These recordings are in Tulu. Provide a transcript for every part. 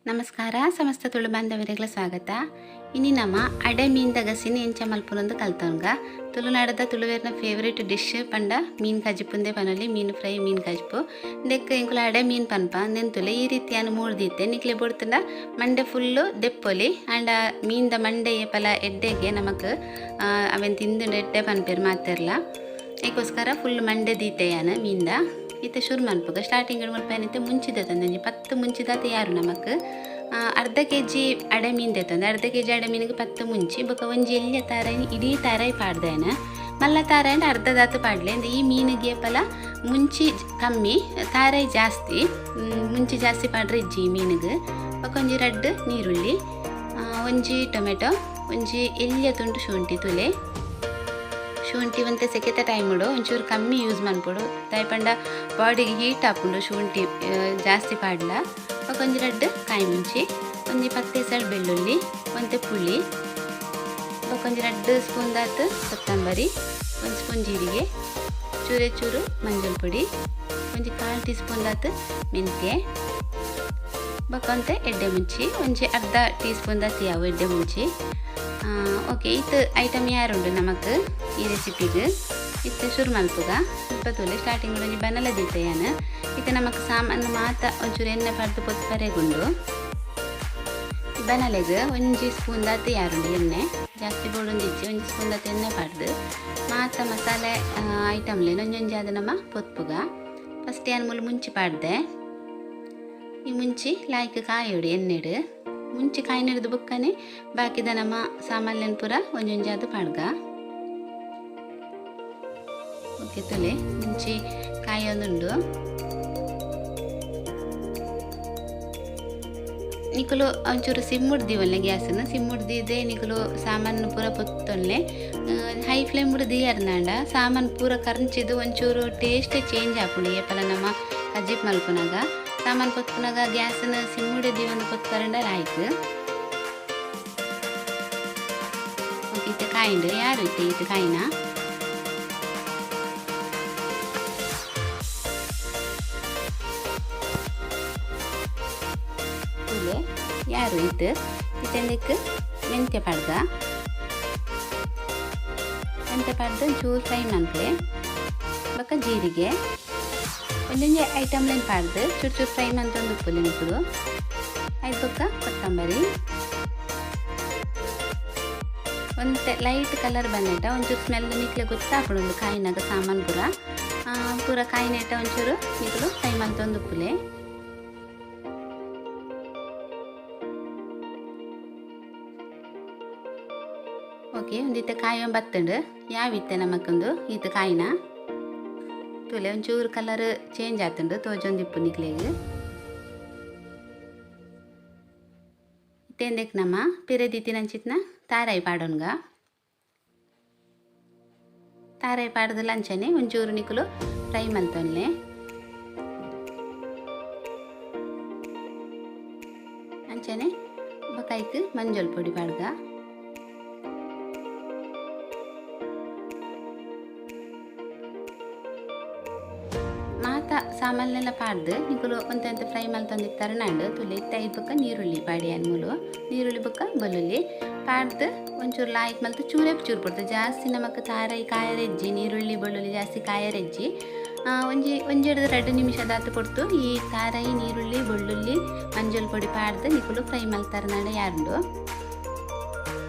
ನಮಸ್ಕಾರ ಸಮಸ್ತ ತುಳು ಬಾಂಧವರಿಗಳ ಸ್ವಾಗತ. ಇನಿ ನಮ್ಮ ಅಡೆ ಮೀನ್ದ ಗಸಿನ ಎಂಚ ಮಲ್ಪುನೊಂದು ಕಲ್ತೊನ್ಗ. ತುಳುನಾಡದ ತುಳುವೇರ್ನ ಫೇವರೇಟ್ ಡಿಶ್ ಪಂಡ ಮೀನ್ ಕಜಿಪುಂದೆ ಪನೊಲಿ, ಮೀನು ಫ್ರೈ, ಮೀನ್ ಕಜಿಪು. ದೆಕ್ ಎಂಕುಲು ಅಡೆ ಮೀನ್ ಪನ್ಪ ನೆಂತುಲೆ ಈ ರೀತಿಯಾನ ಮೂರ್ದಿತ್ತೆ. ನಿಕ್ಲೆ ಬೊಡ್ತುಂಡ ಮಂಡೆ ಫುಲ್ಲು ದೆಪ್ಪೊಲಿ. ಆಂಡ ಮೀನ್ದ ಮಂಡೆ ಏಪಲ ಎಡ್ಡೆಗೆ ನಮಕ್ ಅವೆನ್ ತಿಂದುಂಡ ಎಡ್ಡೆ ಪನ್ಪೆರ್ ಮಾತೆರ್ಲ. ಐಕೋಸ್ಕರ ಫುಲ್ ಮಂಡೆ ದೀತೆಯಾನ ಮೀನ್ದ. ಇತ್ತೆ ಶುರು ಮನ್ಪುಗ. ಸ್ಟಾರ್ಟಿಂಗ್ ಮುಲ್ಪ ಏನಿತ್ತೆ ಮುಂಚಿದ ತಂದೊಂಜಿ 10 ಮುಂಚಿದ ತಯಾರು ನಮಕ್. ಅರ್ಧ ಕೆ ಜಿ ಅಡೆ ಮೀನು ದೆತ್ತೊಂದು, ಅರ್ಧ ಕೆ ಜಿ ಅಡೆ ಮೀನಿಗೆ 10 ಮುಂಚಿ ಬೊಕ ಒಂಜಿ ಎಲ್ಯ ತಾರಾಯಿನ ಇಡೀ ತಾರಾಯಿ ಪಾಡ್ದೇನ. ಮಲ್ಲ ತಾರಾಯಿನ ಅರ್ಧ ದಾತು ಪಾಡ್ಲೆ. ಈ ಮೀನಿಗೆ ಏಪಲ ಮುಂಚಿ ಕಮ್ಮಿ ತಾರಾಯಿ ಜಾಸ್ತಿ, ಮುಂಚಿ ಜಾಸ್ತಿ ಪಾಡ್ರೆ ಇಜ್ಜಿ ಈ ಮೀನಿಗೆ. ಬೊಕ ಒಂಜಿ ರಡ್ಡ್ ನೀರುಳ್ಳಿ, ಒಂಜಿ ಟೊಮೆಟೊ, ಒಂಜಿ ಎಲ್ಯ ತುಂಡು ಶುಂಠಿ ತುಲೆ. ಶುಂಠಿ ಒಂತೆ ಸೆಕೆತ ಟೈಮ್ ಉಡು ಒಂಚೂರು ಕಮ್ಮಿ ಯೂಸ್ ಮನ್ಪೊಡು, ದಾಯೆ ಪಂಡ ಬಾಡಿಗೆ ಹೀಟ್ ಆಪುಂಡು ಶುಂಠಿ ಜಾಸ್ತಿ ಪಾಡ್ಲ. ಬೊಕ ಒಂಜಿ ರಡ್ಡ್ ಕಾಯಿ ಮುಂಚಿ, ಒಂಜಿ 10 ಎಸಳ್ ಬೆಳ್ಳುಳ್ಳಿ, ಒಂತೆ ಪುಳಿ, ಬೊಕ ಒಂಜಿ ರಡ್ಡ್ ಸ್ಪೂನ್ ದಾತ್ ಕೊತ್ತಂಬರಿ, ಒಂದು ಸ್ಪೂನ್ ಜೀರಿಗೆ, ಚೂರೆ ಚೂರು ಮಂಜಲ್ ಪೊಡಿ, ಒಂಜಿ ಕಾಲು ಟೀ ಸ್ಪೂನ್ ದಾತ್ ಮೆಂತ್ಯ, ಬೊಕ ಒಂತೆ ಎಡ್ಡೆ ಮುಂಚಿ, ಒಂಜಿ ಅರ್ಧ ಟೀ ಸ್ಪೂನ್ ದಾತ್ ಯಾವು ಎಡ್ಡೆ ಮುಂಚಿ. ಓಕೆ, ಇತ್ತು ಐಟಮ್ ಯಾರುಂಡು ನಮಕ್ ಈ ರೆಸಿಪಿಗೆ. ಇತ್ತೆ ಶುರು ಮಲ್ಪುಗ. ಸ್ವಲ್ಪ ತೂಲೆ ಸ್ಟಾರ್ಟಿಂಗ್ ಒಂಜಿ ಬನಲ ದೀತೆಯಾನ. ಇತ್ತೆ ನಮಕ್ ಸಾಮಾನು ಮಾತ ಒಂಚೂರು ಎಣ್ಣೆ ಪಡ್ದು ಪೊತ್ಪರೆಗುಂಡು. ಈ ಬನಲೆಗ್ ಒಂಜಿ ಸ್ಪೂನ್ ದಾತ್ ಯಾರುಂಡು ಎಣ್ಣೆ, ಜಾಸ್ತಿ ಬೋಡೊಂದಿಜ್ಜಿ. ಒಂಜಿ ಸ್ಪೂನ್ ದಾತ್ ಎಣ್ಣೆ ಪಡ್ದು ಮಾತ ಮಸಾಲೆ ಐಟಮ್ಲೇನು ಒಂಜೊಂಜಾದ ನಮ್ಮ ಪೊತ್ಪುಗ. ಫಸ್ಟ್ ಯಾನ್ ಮೂಲು ಮುಂಚಿ ಪಾಡ್ದೆ. ಈ ಮುಂಚಿ ಲಾಯ್ಕ್ ಕಾಯೋಡು ಎಣ್ಣೆಡು. ಮುಂಚಿ ಕಾಯಿನೆಡ್ದು ಬೊಕ್ಕನೆ ಬಾಕಿದ ನಮ್ಮ ಸಾಮಾನ್ಯನ್ ಪೂರ ಒಂಜೊಂಜಾದ ಪಾಡ್ಗ. ಓಕೆ ತುಲೆ ಮುಂಚಿ ಕಾಯೊಂದುಂಡು. ನಿಕುಲು ಒಂಚೂರು ಸಿಮ್ಮುಡ್ ದೀವೊಲ್ಲೆ ಗ್ಯಾಸನ್ನು ಸಿಮ್ಮುಡ್ ದೀದೆ ನಿಕುಲು ಸಾಮಾನು ಪೂರ ಪೊತ್ತೊಲ್ಲೆ. ಹೈ ಫ್ಲೇಮ್ ದೀಯರ್ನಾಂಡ ಸಾಮಾನು ಪೂರ ಕರ್ಂಚಿದ್ ಒಂಚೂರು ಟೇಸ್ಟೇ ಚೇಂಜ್ ಆಪುಂಡು. ಏಪಲ ನಮ್ಮ ಕಜಿಪ್ ಮಲ್ಪುನಗ ಸಾಮಾನು ಪೊತ್ತುನಗ ಗ್ಯಾಸನ್ನು ಸಿಮ್ಮುಡೆ ದೀವೊಂದು ಪೊತ್ತರಂಡ ಲಾಯ್ಕ್. ಓಕೆ ಇತ್ತೆ ಕಾಯಿಂಡು ಯಾರು ಇತ್ತೆ ಇತ್ತೆ ಕಾಯಿನ ತೂಲೆ ಯಾರು ಇತ್ತು. ಇತ್ತೆಂದಕ್ಕೆ ಮೆಂತ್ಯ ಪಾಡ್ಗ. ಮೆಂತ್ಯ ಪಾಡ್ದು ಒಂಚೂರು ಫ್ರೈ ಮನ್ಪುಲೆ. ಬೊಕ್ಕ ಜೀರಿಗೆ ಒಂಜೊಂಜಿ ಐಟಮ್ಲೆನ್ ಪಾಡ್ದು ಚೂರು ಚೂರು ಫ್ರೈ ಮಂತೊಂದು ಉಪ್ಪುಲೆ ನಿಕುಲು. ಐದು ಬೊಕ್ಕ ಕೊತ್ತಂಬರಿ ಒಂತೆ ಲೈಟ್ ಕಲರ್ ಬಂದೇಟ ಒಂಚೂರು ಸ್ಮೆಲ್ ನಿಕ್ಲೆ ಗೊತ್ತಾಪುಂಡು. ಒಂದು ಕಾಯಿನಾಗ ಸಾಮಾನು ಪೂರ ಪೂರ ಕಾಯಿನೇಟ ಒಂಚೂರು ನಿಕುಲು ಫ್ರೈ ಮಂತೊಂದು ಉಪ್ಪುಲೆ. ಓಕೆ, ಒಂದಿತ್ತೆ ಕಾಯಿ ಬತ್ತುಂಡು. ಯಾವಿತ್ತೆ ನಮಕೊಂದು ಈತ ಕಾಯಿನ ತೂಲೆ ಒಂಚೂರು ಕಲರ್ ಚೇಂಜ್ ಆತುಂಡು ತೋಜೊಂದಿಪ್ಪು ನಿಕ್ಲೆಗ್. ಇತ್ತೆ ನಮ್ಮ ಪಿರೆದಿತ್ತಿನಂಚಿತ್ನ ತಾರಾಯಿ ಪಾಡೊನ್ಗ. ತಾರಾಯಿ ಪಾಡ್ದಲ ಅಂಚನೆ ಒಂಚೂರು ನಿಕುಲು ಫ್ರೈ ಮಲ್ತೊನ್ಲೆ. ಅಂಚನೆ ಬೊಕ ಐಕ್ ಮಂಜೊಲ್ ಪೊಡಿ ಪಾಡ್ಗ. ಮಾತ ಸಾಮಾನ್ಲೆಲ್ಲ ಪಾಡ್ದು ನಿಕುಲು ಒಂತೆ ಒಂತೆ ಫ್ರೈ ಮಲ್ತೊಂದಿತ್ತರನಾಂಡ್ ತುಲೆ. ಇತ್ತೆ ಐದು ಬೊಕ್ಕ ನೀರುಳ್ಳಿ ಪಾಡಿಯಾನ್ ಮೂಲು, ನೀರುಳ್ಳಿ ಬೊಕ್ಕ ಬೆಳ್ಳುಳ್ಳಿ ಪಾಡ್ದು ಒಂಚೂರು ಲಾಯ್ಕ್ ಮಲ್ತು ಚೂರೇ ಚೂರು ಪೊಡ್ತು. ಜಾಸ್ತಿ ನಮಕ್ ತಾರಾಯಿ ಕಾಯರೆಜ್ಜಿ, ನೀರುಳ್ಳಿ ಬೆಳ್ಳುಳ್ಳಿ ಜಾಸ್ತಿ ಕಾಯರೆಜ್ಜಿ. ಒಂಜಿ ಒಂಜೆಡ್ದು 2 ನಿಮಿಷ ದಾತು ಪೊಡ್ತು ಈ ತಾರಾಯಿ ನೀರುಳ್ಳಿ ಬೆಳ್ಳುಳ್ಳಿ ಮಂಜೊಲ್ ಪೊಡಿ ಪಾಡ್ದು ನಿಕುಲು ಫ್ರೈ ಮಲ್ತಾರನಾಂಡ ಯಾರುಂಡು.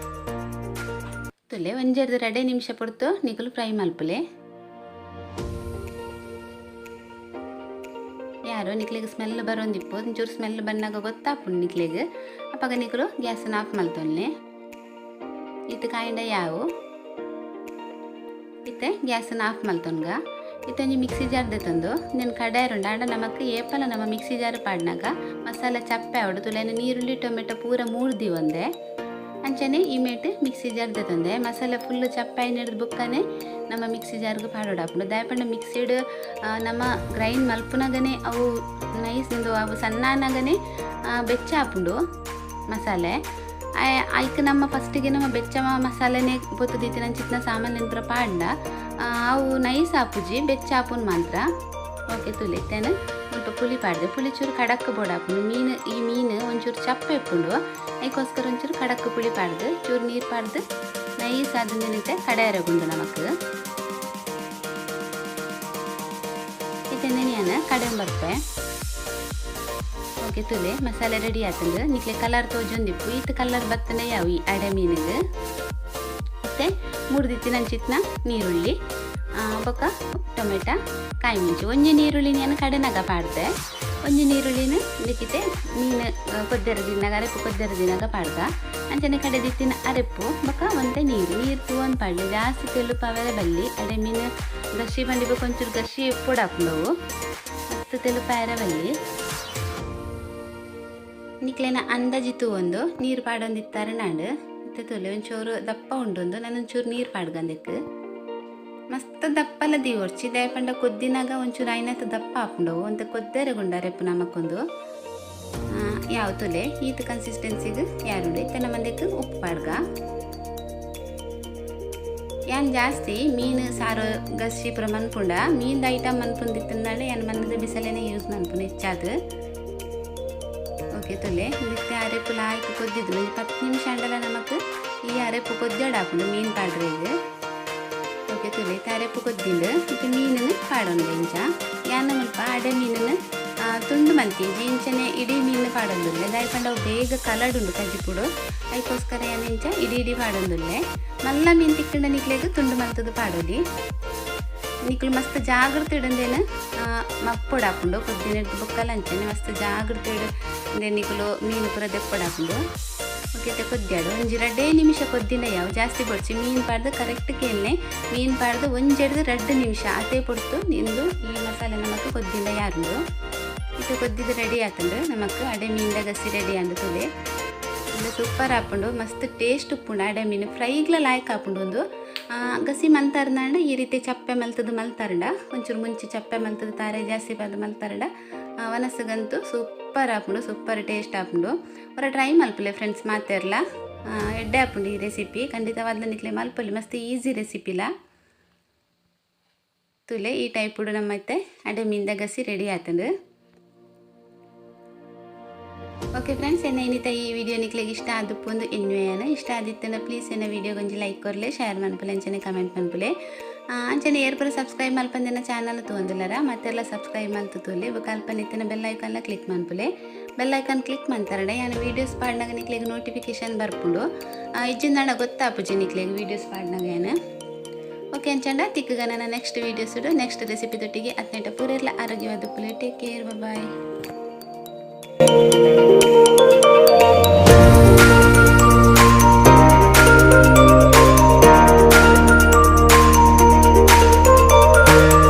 ತುಲೆ ಒಂಜೆಡ್ದು 2 ನಿಮಿಷ ಪೊಡ್ತು ನಿಕುಲು ಫ್ರೈ ಮಲ್ಪುಲೆ. ಯಾರು ನಿಕ್ಲೆಗ್ ಸ್ಮೆಲ್ ಬರೋಂದಿಪ್ಪು, ಒಂಚೂರು ಸ್ಮೆಲ್ ಬನ್ನಾಗ ಗೊತ್ತಾಪುಂಡು ನಿಕ್ಲೆಗ್. ಅಪಗ ನಿಕುಲು ಗ್ಯಾಸನ್ನು ಆಫ್ ಮಲ್ತೊನ್ಲೆ. ಇತ್ತೆ ಕಾಯಿಂಡ ಯಾವು ಇತ್ತೆ ಗ್ಯಾಸನ್ನು ಆಫ್ ಮಲ್ತೊನ್ಗ. ಇತ್ತೆ ಒಂಜಿ ಮಿಕ್ಸಿ ಜಾರ್ ದೆತ್ತೊಂದು ನೆನ್ ಕಡಾಯರುಂಡು. ಆಂಡ ನಮಕ್ ಏಪಲ ನಮ್ಮ ಮಿಕ್ಸಿ ಜಾರ್ ಪಾಡ್ನಾಗ ಮಸಾಲೆ ಚಪ್ಪೆ ಆವಡು. ತುಲೆನ ನೀರುಳ್ಳಿ ಟೊಮೆಟೊ ಪೂರ ಮೂರ್ದಿ ಒಂದೆ ಅಂಚನೆ ಈ ಮೇಟ್ ಮಿಕ್ಸಿ ಜಾರ್ ದೆತ್ತೊಂದೆ ಮಸಾಲೆ ಫುಲ್ ಚಪ್ಪೆ ನೆಡ್ದು ಬುಕ್ಕನೆ ನಮ್ಮ ಮಿಕ್ಸಿ ಜಾರ್ಗೆ ಪಾಡೋಡಾಪುಂಡು. ದಾಯೆ ಪಂಡ ಮಿಕ್ಸಿಡ್ ನಮ್ಮ ಗ್ರೈಂಡ್ ಮಲ್ಪುನಗನೆ ಅವು ನೈಸ್ ಉಂದು ಅವು ಸಣ್ಣನಾಗನೆ ಬೆಚ್ಚ ಆಪುಂಡು ಮಸಾಲೆ. ಐಕ್ ನಮ್ಮ ಫಸ್ಟಿಗೆ ನಮ್ಮ ಬೆಚ್ಚ ಮಸಾಲೆನೇ ಪೊತ್ತುದಿತ್ತಿನಂಚಿತ್ತಿನ ಸಾಮಾನ್ಯ ಪೂರ ಪಾಡ್ಂಡ ಅವು ನೈಸ್ ಆಪುಜಿ, ಬೆಚ್ಚ ಆಪುನ್ ಮಾತ್ರ. ಓಕೆ ತುಲೆ ಇತ್ತೇನೆ ಮುಲ್ಪ ಪುಳಿ ಪಾಡ್ದೆ. ಪುಳಿ ಚೂರು ಕಡಕ್ ಬೋಡಾಪುಂಡು. ಮೀನು ಈ ಮೀನು ಒಂಚೂರು ಚಪ್ಪೆ ಇಪ್ಪುಂಡು ಐಕೋಸ್ಕರ ಒಂಚೂರು ಕಡಕ್ ಪುಳಿ ಪಾಡ್ದು ಚೂರು ನೀರು ಪಾಡ್ದು ನೈಸ್ ಆದಂದಿನಿತ್ತೆ ಕಡೆಯರಗುಂಡು ನಮಕ್ ಇತ್ತೆ ನಾನು ಕಡೆ ಬರ್ಪೆ. ಓಕೆ ತುಲೆ ಮಸಾಲೆ ರೆಡಿ ಆತಂದು ನಿಕ್ಲೆ ಕಲರ್ ತೋಜೊಂದಿಪ್ಪು ಈತ ಕಲರ್ ಬತ್ತನೆ ಯಾವ ಈ ಅಡೆ ಮೀನಿಗೆ. ಮತ್ತು ಮುರಿದಿತ್ತಿನಂಚಿತ್ನ ನೀರುಳ್ಳಿ ಬೊಕ್ಕ ಟೊಮೆಟೊ ಕಾಯಿ ಮುಂಚಿ ಒಂಜಿ ನೀರುಳ್ಳಿ ನಾನು ಕಡೆನಾಗ ಪಾಡ್ದೆ ಒಂಜಿ ನೀರುಳ್ಳಿನ ಲಿಕ್ಕಿತೆ ಮೀನು ಕೊದ್ದೆರ ದಿನಾಗ ಅರೆಪ್ಪು ಕೊದ್ದೆರ ದಿನಾಗ ಪಾಡ್ದ ಅಂಚನೆ ಕಡೆದಿತ್ತಿನ ಅರೆಪ್ಪು ಬೊಕ್ಕ ಒಂತೆ ನೀರು ನೀರು ತೂವೊಂದು ಪಾಡ್ಲಿ ಜಾಸ್ತಿ ತೆಲುಪಾವೆಲ್ಲ ಬಲ್ಲಿ ಅಡೆ ಮೀನು ಗಸಿ ಬಂಡಿ ಬೊಕ್ಕ ಒಂಚೂರು ಗಸಿ ಪೊಡಾಪುಂಡವು ಮಸ್ತ್ ತೆಲುಪಾಯರ ಬಲ್ಲಿ. ನಿಕ್ಲೆನ ಅಂದಾಜಿ ತೂವೊಂದು ನೀರು ಪಾಡೊಂದಿತ್ತಾರೆ ನಾಡು ಇತ್ತೆ ತುಲೆ ಒಂಚೂರು ದಪ್ಪ ಉಂಡೊಂದು ನಾನು ಒಂಚೂರು ನೀರು ಪಾಡ್ಗಂದಿತ್ತು ಮಸ್ತ್ ದಪ್ಪಲ ದೀವೊರ್ಚಿ ದಾಯಪಂಡ ಕೊದ್ದಿನಾಗ ಒಂಚೂರು ಐನತ್ ದಪ್ಪ ಆಪುಂಡವು ಒಂತೆ ಕೊದ್ದೇರೆ ಗುಂಡಾರೆಪ್ಪು ನಮಕ್ಕೊಂದು ಯಾವ ತುಲೆ ಈತ ಕನ್ಸಿಸ್ಟೆನ್ಸಿಗೆ ಯಾರುಂಡು ಇತ್ತೆ ನಮ್ಮಂದಕ್ಕೆ ಉಪ್ಪು ಪಾಡ್ಗ. ಯಾನ್ ಜಾಸ್ತಿ ಮೀನು ಸಾರು ಗಸಿ ಪೂರ ಮನ್ಪುಂಡ ಮೀನ್ದ ಐಟಮ್ ಮನ್ಪುಂದಿತ್ತಂದಾಂಡ ಯಾನ್ ಮನ್ನದ ಬಿಸಲೆನೆ ಯೂಸ್ ಮನ್ಪುನ ಹೆಚ್ಚಾದ್. ಓಕೆ ತುಲೆ ಇತ್ತೆ ಅರೆಪ್ಪು ಲಾಯ್ಕ್ ಕೊದ್ದಿದ್ದು ಒಂಜಿ 10 ನಿಮಿಷ ಆಂಡಲ ನಮಕ್ ಈ ಅರೆಪ್ಪು ಕೊದ್ದಾಡಾಪುಂಡು ಮೀನು ಪಾಡ್ರೆ. ಓಕೆ ತುಲೆ ಇತ್ತೆ ಅರೆಪ್ಪು ಕೊದ್ದಿಂಡು ಇತ್ತೆ ಮೀನನ್ನು ಪಾಡೊಂದು ಇಂಚ ಯಾನ ಮುಲ್ಪ ಅಡೆ ಮೀನನ್ನು ತುಂಡು ಮಂತಿಂಚಿ ಇಂಚನೆ ಇಡೀ ಮೀನು ಪಾಡೊಂದುಲ್ಲೆ ದಾಯಪಂಡ ಅವು ಬೇಗ ಕಲಡುಂಡು ಕಜ್ಜಿಪುಡು ಐಕೋಸ್ಕರ ಯಾನ್ ಇಂಚ ಇಡೀ ಇಡೀ ಪಾಡೊಂದುಲ್ಲೆ. ಮಲ್ಲ ಮೀನು ತಿಕ್ಕಂಡ ನಿಕ್ಲೆಗ್ ತುಂಡು ಮಂತದ್ದು ಪಾಡೋಲಿ. ನಿಕ್ಲು ಮಸ್ತ್ ಜಾಗ್ರತೆ ಇಡಂದೇನು ಮಪ್ಪೊಡಾಪುಂಡು ಕೊದ್ದಿನ ಬೊಕ್ಕಲ ಅಂಚನೆ ಮಸ್ತ್ ಜಾಗ್ರತೆ ಇಡು ನಿಕುಲು ಮೀನು ಪೂರ ದೆಪ್ಪೊಡಾಪುಂಡು. ಓಕೆ ಇತ್ತೆ ಕೊದ್ಯಾಡು ಒಂಜಿ 2 ನಿಮಿಷ ಕೊದ್ದಿನ ಯಾವ ಜಾಸ್ತಿ ಪೊಡ್ಚಿ ಮೀನು ಪಾಡ್ದು ಕರೆಕ್ಟ್ ಕೇಳ್ನೆ ಮೀನು ಪಾಡ್ದು ಒಂಜೆಡ್ದು 2 ನಿಮಿಷ ಅದೇ ಪೊಡ್ತು ನಿಂದು ಈ ಮಸಾಲೆ ನಮಕ್ ಕೊದ್ದಿನ ಯಾರುಂಡು. ಇತ್ತೆ ಕೊದ್ದಿದ್ದು ರೆಡಿ ಆತಂಡು ನಮಕ್ ಅಡೆ ಮೀನ್ದ ಗಸಿ ರೆಡಿ ಅಂದು ತುಲೆ ಒಂದು ಸೂಪರ್ ಆಪುಂಡು ಮಸ್ತ್ ಟೇಸ್ಟ್ ಉಪ್ಪುಂಡು ಅಡೆ ಮೀನು ಫ್ರೈಗ್ಲ ಲಾಯ್ಕ್ ಆಪುಂಡು. ಒಂದು ಗಸಿ ಮಲ್ತಾರ್ನಾಂಡ ಈ ರೀತಿ ಚಪ್ಪೆ ಮಲ್ತದ್ದು ಮಲ್ತಾರಂಡ ಒಂಚೂರು ಮುಂಚೆ ಚಪ್ಪೆ ಮಲ್ತದ್ದು ತಾರೆ ಜಾಸ್ತಿ ಬಂದು ಮಲ್ತಾರಂಡ ವನಸ್ಸುಗಂತೂ ಸೂಪರ್ ಆಪುಂಡು ಸೂಪರ್ ಟೇಸ್ಟ್ ಆಪುಂಡು. ಹೊರ ಟ್ರೈ ಮಲ್ಪುಲೆ ಫ್ರೆಂಡ್ಸ್ ಮಾತೆರ್ಲ ಎಡ್ಡೆ ಆಪುಂಡು ಈ ರೆಸಿಪಿ ಖಂಡಿತವಾದ ನಿಕ್ಲೆ ಮಲ್ಪೊಲಿ ಮಸ್ತ್ ಈಸಿ ರೆಸಿಪಿಲ. ತುಲೆ ಈ ಟೈಪುಡು ನಮ್ಮತ್ತೆ ಅಡೆ ಮೀನ್ದ ಗಸಿ ರೆಡಿ ಆತಂಡು. ಓಕೆ ಫ್ರೆಂಡ್ಸ್ ಎನ್ನ ಏನಿತ ಈ ವಿಡಿಯೋ ನಿಕ್ಲೆಗ್ ಇಷ್ಟ ಆದಪ್ಪು ಒಂದು ಎನ್ನುವೆಯನ ಇಷ್ಟ ಆದಿತ್ತನ ಪ್ಲೀಸ್ ಎನ್ನ ವಿಡಿಯೋಗೆ ಒಂಜಿ ಲೈಕ್ ಕೊರ್ಲೆ ಶೇರ್ ಮನ್ಪುಲೆ ಅಂಚನೆ ಕಮೆಂಟ್ ಮನ್ಪುಲೆ ಅಂಚನೆ ಏರ್ಪುರ ಸಬ್ಸ್ಕ್ರೈಬ್ ಮಲ್ಪಂದಿನ ಚಾನಲ್ ತೂವೊಂದುಲ್ಲರ ಮತ್ತೆಲ್ಲ ಸಬ್ಸ್ಕ್ರೈಬ್ ಮಲ್ತು ತೂಲೆ ಬೊಕ ಅಲ್ಪ ನಿತ್ತಿನ ಬೆಲ್ ಐಕಾನ್ಲ ಕ್ಲಿಕ್ ಮನ್ಪುಲೆ ಬೆಲ್ ಐಕಾನ್ ಕ್ಲಿಕ್ ಮಂತಾರಡ ಯಾನ್ ವೀಡಿಯೋಸ್ ಪಾಡ್ನಾಗ ನಿಕ್ಲೆಗ್ ನೋಟಿಫಿಕೇಶನ್ ಬರ್ಪುಂಡು ಇಜ್ಜಿಂದಾಂಡ ಗೊತ್ತಾಪುಜಿ ನಿಕ್ಲೆಗ್ ವೀಡಿಯೋಸ್ ಪಾಡ್ನಾಗ ಏನು. ಓಕೆ ಅಂಚಂಡ ತಿಕ್ಕುಗ ನನ್ನ ನೆಕ್ಸ್ಟ್ ವೀಡಿಯೋಸ್ ನೆಕ್ಸ್ಟ್ ರೆಸಿಪಿ ದೊಟ್ಟಿಗೆ ಅತ್ನೆಟ ಪೂರೆಲ್ಲ ಆರೋಗ್ಯವಾದ ಪುಲೆ. Take care, bye.